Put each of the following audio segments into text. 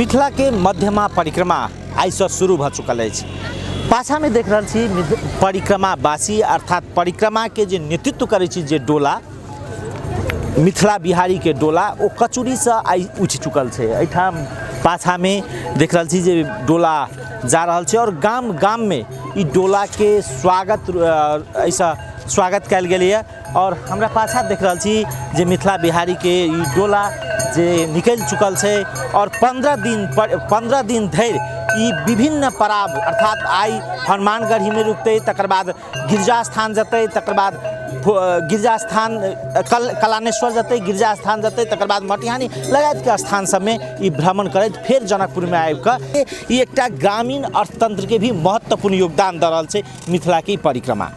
मिथिला के मध्यमा परिक्रमा आइसँ शुरू भऽ चुकल अछि। पाछामे देख रहल छी परिक्रमावासी अर्थात परिक्रमाके जे नेतृत्व करै छी जे डोला, मिथिला बिहारीके डोला, ओ कचुरीसँ आइ उठि चुकल छै। एहिठाम पाछामे देख रहल छी जे डोला जा रहल छै और गाम गाममे ई डोलाके स्वागत एहिसँ स्वागत कयल गेलैए। और हमरा पाछा देख रहल छी जे मिथिला बिहारीके ई डोला जे निकलि चुकल छै और 15 दिन पर 15 दिन धरि ई विभिन्न पड़ाव, अर्थात आइ हनुमानगढ़ीमे रुकतै, तकर बाद गिरजा स्थान जेतै, तकर बाद गिरजा स्थान कल कलानेश्वर जेतै, गिरजा स्थान जेतै, तकर बाद मटिहानी लगायतके स्थान सबमे ई भ्रमण करैत फेर जनकपुरमे आबिकऽ ई एकटा ग्रामीण अर्थतंत्रके भी महत्वपूर्ण योगदान दऽ रहल छै मिथिलाके ई परिक्रमा।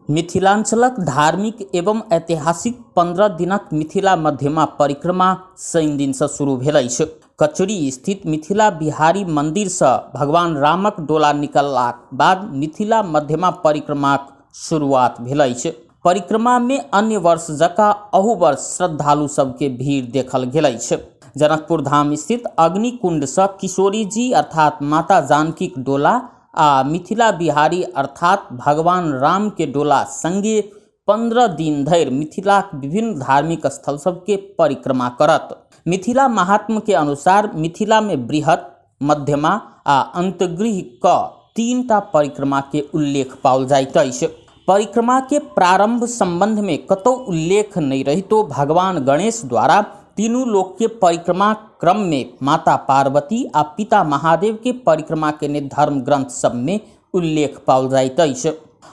मिथिलांचलक धार्मिक एवं ऐतिहासिक 15 दिनक मिथिला मध्यमा परिक्रमा शनि दिनसँ शुरू भेल अछि। कचरी स्थित मिथिला बिहारी मंदिरसँ भगवान रामक डोला निकललाक बाद मिथिला मध्यमा परिक्रमाक शुरुआत भेल अछि। परिक्रमामे अन्य वर्ष जकाँ अहू वर्ष श्रद्धालु सबके भीड़ देखल गेल अछि। जनकपुर धाम स्थित अग्निकुंडसँ किशोरी जी अर्थात माता जानकीक डोला आ मिथिला बिहारी अर्थात भगवान राम के डोला संगे 15 दिन धरि मिथिलाक विभिन्न धार्मिक स्थल सबके परिक्रमा करत। मिथिला महात्म्य के अनुसार मिथिला में बृहत, मध्यमा आ अंतगृह क 3टा परिक्रमा के उल्लेख पाओल जाइत अछि। परिक्रमा के प्रारंभ संबंध में कतौ उल्लेख नहीं रहितो भगवान गणेश द्वारा तीनू लोक के परिक्रमा क्रम में माता पार्वती आ पिता महादेव के परिक्रमा के धर्म ग्रंथ सब में उल्लेख पाओल जाइत अछि।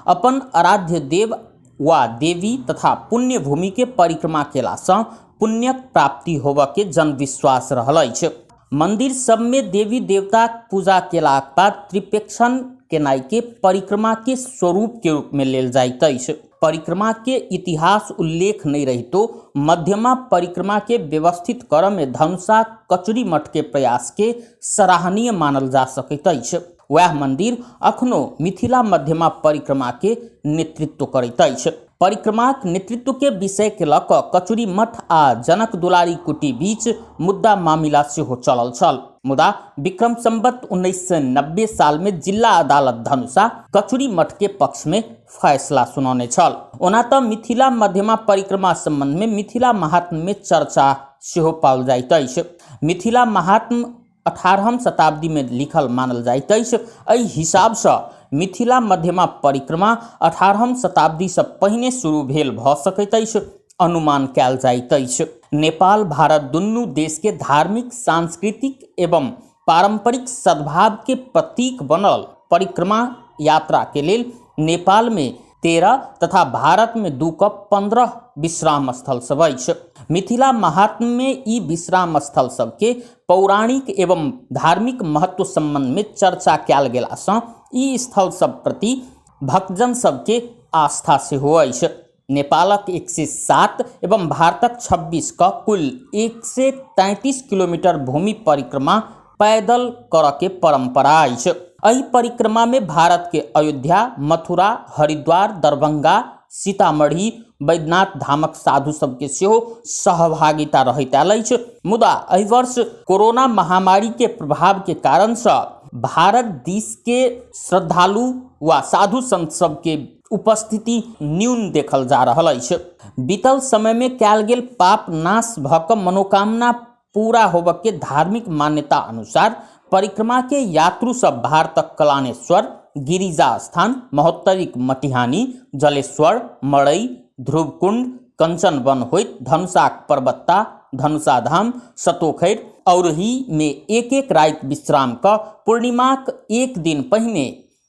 अपन आराध्य देव वा देवी तथा पुण्य भूमि के परिक्रमा केलासँ पुण्यक प्राप्ति होबऽ के जनविश्वास रहल अछि। मंदिर सब में देवी देवताक पूजा केलाक बाद त्रिपेक्षण केनाइ के परिक्रमा के स्वरूप के रूप में लेल जाइत अछि। परिक्रमा के इतिहास उल्लेख नहीं रहितो मध्यमा परिक्रमा के व्यवस्थित करऽ में धनुषा कचरी मठ के प्रयास के सराहनीय मानल जा सकैत अछि। वएह मंदिर अखनो मिथिला मध्यमा परिक्रमा के नेतृत्व करैत अछि। परिक्रमाक नेतृत्व के विषय के लऽ कऽ कचुरी मठ आ जनक दुलारी कुटी बीच मुद्दा मामिला सेहो चलल छल। मुदा विक्रम संवत 1990 साल में जिला अदालत धनुषा कचुरी मठ के पक्ष में फैसला सुनौने छल। ओना तऽ मिथिला मध्यमा परिक्रमा संबंध में मिथिला महात्म में चर्चा सेहो पाओल जाइत अछि। मिथिला महात्म 18वीं शताब्दी में लिखल मानल जाइत अछि। एहि हिसाबसँ मिथिला मध्यमा परिक्रमा 18वीं शताब्दीसँ पहिने शुरू भेल भऽ सकैत अछि, अनुमान कयल जाइत अछि। नेपाल भारत दुनू देश के धार्मिक, सांस्कृतिक एवं पारंपरिक सद्भाव के प्रतीक बनल परिक्रमा यात्रा के लेल नेपाल में 13 तथा भारत में 2 क 15 विश्राम स्थल सब अछि। मिथिला महात्म्य में ई विश्राम स्थल सबके पौराणिक एवं धार्मिक महत्व संबंध में चर्चा कयल गेलासँ ई स्थल सब प्रति भक्तजन सबके आस्था सेहो अछि। नेपालक 107 एवं भारतक 26 क कुल 133 किलोमीटर भूमि परिक्रमा पैदल करऽ के परंपरा अछि। एहि परिक्रमा में भारत के अयोध्या, मथुरा, हरिद्वार, दरभंगा, सीतामढ़ी, बैद्यनाथ धामक साधु सबके सेहो सहभागिता रहैत आयल अछि। मुदा एहि वर्ष कोरोना महामारी के प्रभाव के कारण से भारत दिस के श्रद्धालु वा साधु संत सबके उपस्थिति न्यून देखल जा रहल अछि। बीतल समय में कयल गेल पाप नाश भऽ कऽ मनोकामना पूरा होबऽ के धार्मिक मान्यता अनुसार परिक्रमा के यात्रु सब भारतक कलानेश्वर, गिरिजा स्थान, महोत्तरीक मटिहानी, जलेश्वर, मड़ई, ध्रुवकुंड, कंचन वन होइत धनुषाक पर्वत्ता, धनुषा धाम, सतोखैर, औरही में एक एक राति विश्राम कऽ पूर्णिमाक एक दिन पहिने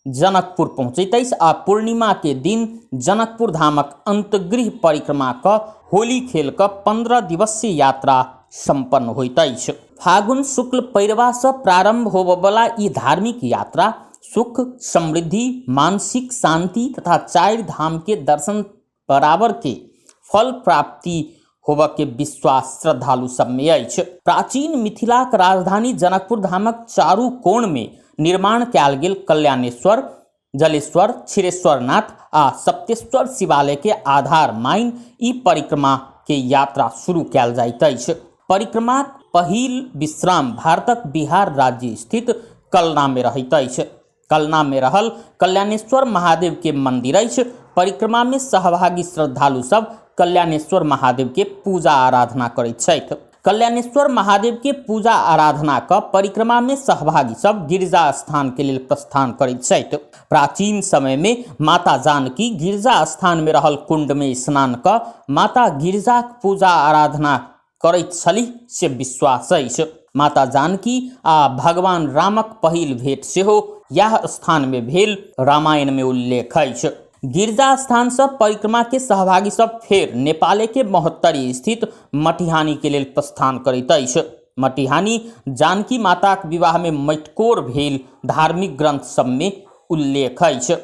जनकपुर पहुँचैत अछि आ पूर्णिमा के दिन जनकपुर धामक अंतगृह परिक्रमा कऽ होली खेल कऽ 15 दिवसीय यात्रा संपन्न होइत अछि। फागुन शुक्ल पैरवासँ प्रारंभ होबयवला ई धार्मिक यात्रा सुख, समृद्धि, मानसिक शांति तथा 4 धाम के दर्शन बराबर के फल प्राप्ति होबऽ के विश्वास श्रद्धालु सब में अछि। प्राचीन मिथिलाक राजधानी जनकपुर धामक चारू कोण में निर्माण कयल गेल कल्याणेश्वर, जलेश्वर, क्षीरेश्वरनाथ आ सप्तेश्वर शिवालय के आधार मानि ई परिक्रमा के यात्रा शुरू कयल जाइत अछि। परिक्रमाक पहिल विश्राम भारतक बिहार राज्य स्थित कलना में रहैत अछि। कलना में रहल कल्याणेश्वर महादेव के मंदिर अछि। परिक्रमा में सहभागी श्रद्धालु सब कल्याणेश्वर महादेव के पूजा आराधना करैत छथि। कल्याणेश्वर महादेव के पूजा आराधना क परिक्रमा में सहभागी सब गिरिजा स्थान के लेल प्रस्थान करैत छथि। प्राचीन समय में माता जानकी गिरिजा स्थान में रहल कुंड में स्नान क माता गिरिजाक पूजा आराधना करैत छलीह से विश्वास अछि। माता जानकी आ भगवान रामक पहिल भेंट सेहो यैह स्थान में भेल रामायण में उल्लेख अछि। गिरिजा स्थान से परिक्रमा के सहभागी सब फेर नेपाले के महोत्तरी स्थित मटिहानी के लेल प्रस्थान करैत अछि। मटिहानी जानकी माताक विवाह में मटिकोर भेल धार्मिक ग्रंथ सब में उल्लेख अछि।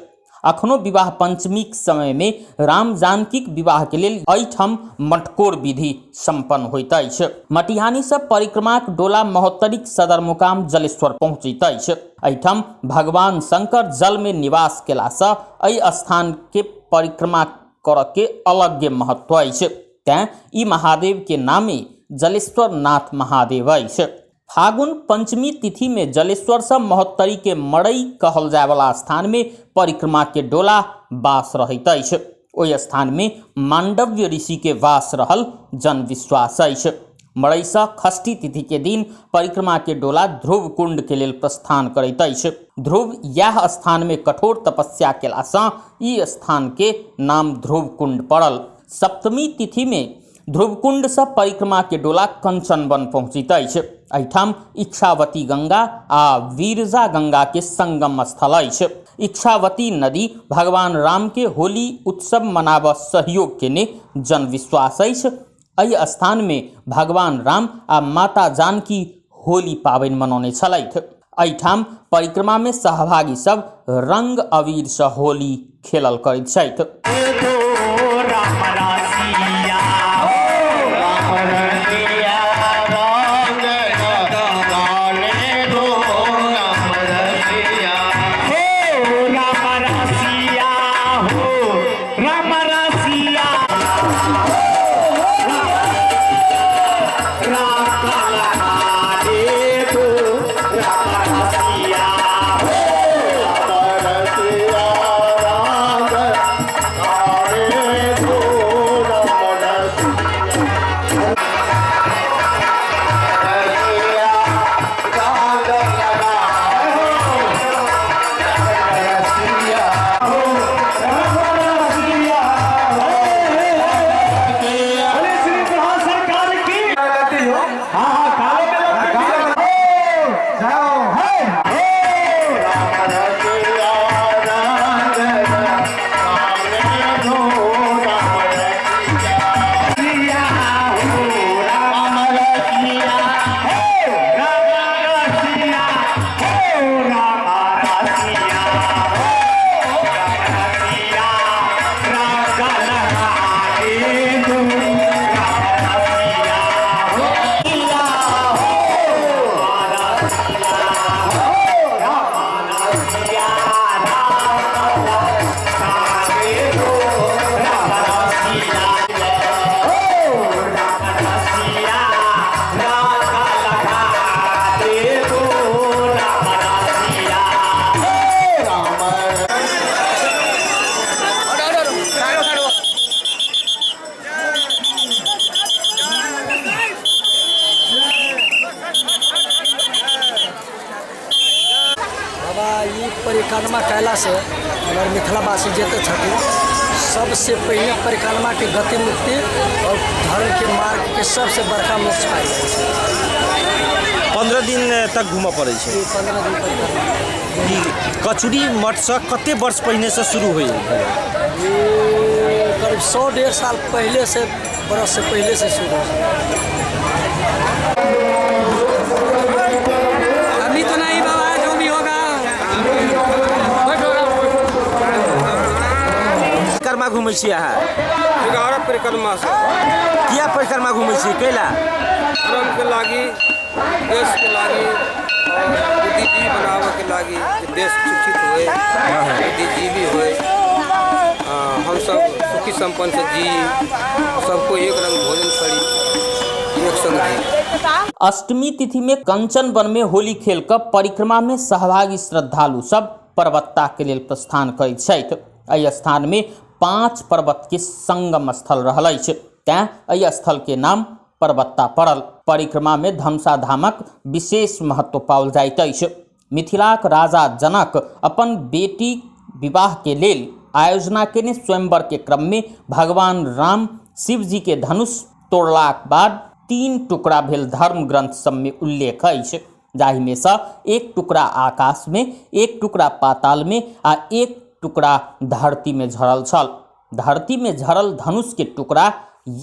अखनो विवाह पंचमीक समय में राम जानकीक विवाह के लेल एहिठाम मटकोर विधि संपन्न होइत अछि। मटिहानी से परिक्रमाक डोला महोत्तरीक सदरमुकाम जलेश्वर पहुँचैत अछि। एहिठाम भगवान शंकर जल में निवास केलासँ एहि स्थान के परिक्रमा करऽ के अलगे महत्व अछि। तें ई महादेव के नामे जलेश्वर नाथ महादेव अछि। फागुन पंचमी तिथि में जलेश्वर से महोत्तरी के मड़ई कहल जाय वाला स्थान में परिक्रमा के डोला वास रहैत अछि। ओहि स्थान में मांडव्य ऋषि के वास रहल जनविश्वास अछि। मड़ई से षष्ठी तिथि के दिन परिक्रमा के डोला ध्रुव कुंड के लेल प्रस्थान करैत अछि। ध्रुव यैह स्थान में कठोर तपस्या केलासँ ई स्थान के नाम ध्रुव कुंड पड़ल। सप्तमी तिथि में ध्रुवकुंड से परिक्रमा के डोला कंचन वन पहुँचैत अछि। एहिठाम इच्छावती गंगा आ वीरजा गंगा के संगम स्थल अछि। इच्छावती नदी भगवान राम के होली उत्सव मनाबऽ सहयोग केने जनविश्वास अछि। एहि स्थान में भगवान राम आ माता जानकी होली पाबनि मनौने छलथि। एहिठाम परिक्रमा में सहभागी सब रंग अबीर से होली खेलल करैत छथि। परिक्रमा कयलासँ हमर मिथिलावासी जते छथिन सबसे पहिने परिक्रमाके गति मुक्ति आओर धर्मके मार्गके सबसे बड़का मोक्ष पायल जाइ छै। 15 दिन तक घूमऽ पड़ै छै। 15 दिन परिक्रमा। ई कचुरी मठसँ कते वर्ष पहिनेसँ शुरू होइए? करीब 100-150 साल पहले से, बरस से पहले से शुरू हो। अभी तो नहीं बाबा, जो भी होगा। परिक्रमा घूमै छी अहाँ? 11 परिक्रमा से। किया परिक्रमा घूमै छी, कैला? धर्म के लागी, देश के लागी और बुद्धिजीवी बनावे के लागी, कि देश शिक्षित होए, बुद्धिजीवी होए, हम सब सुखी संपन्न से जी, सबको एक रंग भोजन करी, एक संग जी। अष्टमी तिथि में कंचन वन में होली खेल कऽ परिक्रमा में सहभागी श्रद्धालु सब पर्वत्ता के लेल प्रस्थान करैत छथि। एहि स्थान में 5 पर्वत के संगम स्थल रहल अछि, तैं एहि स्थल के नाम पर्वत्ता पड़ल। परिक्रमा में धनुषा धामक विशेष महत्व पाओल जाइत अछि। मिथिलाक राजा जनक अपन बेटी विवाह के लेल आयोजना केने स्वयंवर के क्रम में भगवान राम शिवजी के धनुष तोड़लाक बाद 3 टुकड़ा भेल धर्म ग्रंथ सब में उल्लेख अछि, जाहि में सँ 1 टुकड़ा आकाश में, 1 टुकड़ा पाताल में आ 1 टुकड़ा धरती में झरल छल। धरती में झरल धनुष के टुकड़ा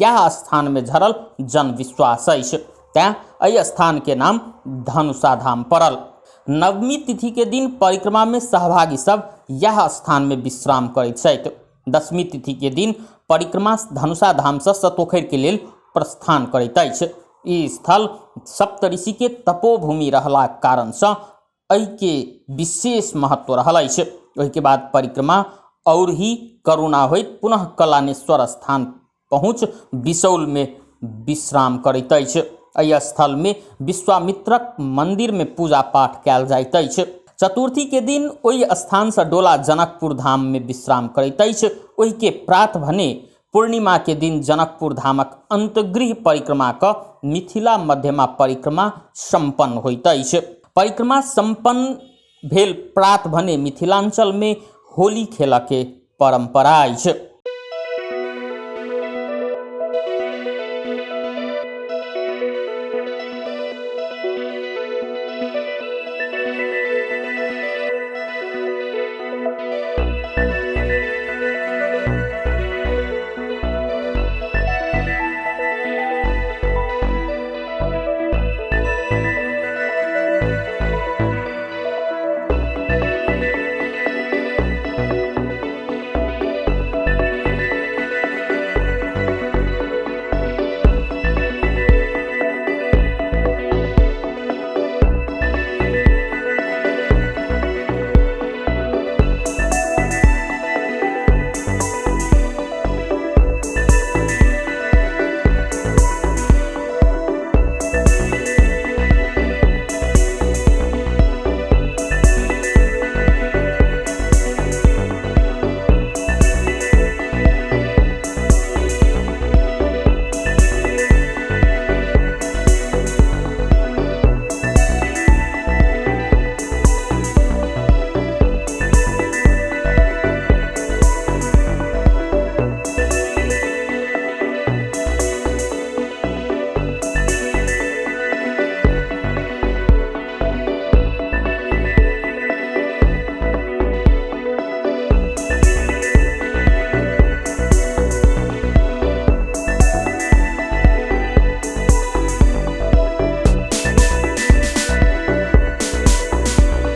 यह स्थान में झरल जनविश्वास अछि, तैं एहि स्थान के नाम धनुषाधाम पड़ल। नवमी तिथि के दिन परिक्रमा में सहभागी सब यह स्थान में विश्राम करैत छथि। दशमी तिथि के दिन परिक्रमा धनुषाधाम से सतोखरि के लेल प्रस्थान करैत अछि। ई स्थल सप्तऋषि के तपोभूमि रहलाक कारण से एहि के विशेष महत्व रहल अछि। ओहिके बाद परिक्रमा और ही करुणा होइत पुनः कलानेश्वर स्थान पहुँच बिसौल में विश्राम करैत अछि। एहि स्थल में विश्वामित्रक मंदिर में पूजा पाठ कयल जाइत अछि। चतुर्थी के दिन ओहि स्थान से डोला जनकपुर धाम में विश्राम करैत अछि। ओहि के प्रात भने पूर्णिमा के दिन जनकपुर धामक अंतगृह परिक्रमा क मिथिला मध्यमा परिक्रमा संपन्न होइत अछि। परिक्रमा संपन्न भेल प्रात भने मिथिलांचल में होली खेल के परंपरा अछि।